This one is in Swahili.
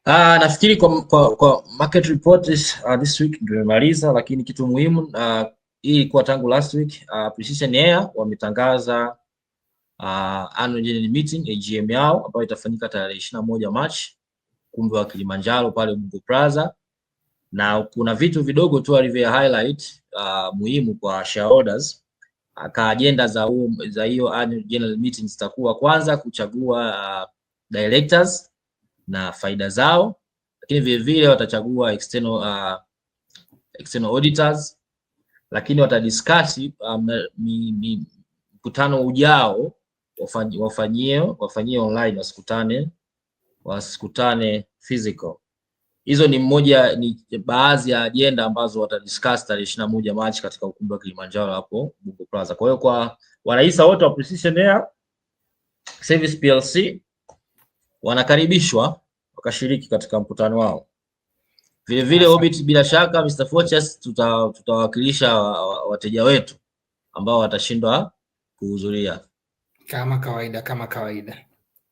Nafikiri kwa market report this week tumemaliza, lakini kitu muhimu, hii ilikuwa tangu last week, Precision Air wametangaza annual general meeting, AGM yao ambayo itafanyika tarehe 21 March, ukumbi wa Kilimanjaro pale Ubungo Plaza, na kuna vitu vidogo tu alivyo highlight muhimu kwa shareholders. Ka agenda za hiyo annual general meeting zitakuwa kwanza kuchagua directors na faida zao, lakini vile vile watachagua external auditors, lakini watadiscuss mkutano ujao wafanyie online, wasikutane physical. Hizo ni baadhi ya ajenda ambazo watadiscuss tarehe 21 Machi katika ukumbi wa Kilimanjaro hapo Ubungo Plaza. Kwa hiyo kwa wanahisa wote wa Precision Air Service PLC wanakaribishwa wakashiriki katika mkutano wao. Vile vile Orbit, bila shaka Mr. Forchas, tutawakilisha wateja wetu ambao watashindwa kuhudhuria. Kama kawaida, kama kawaida.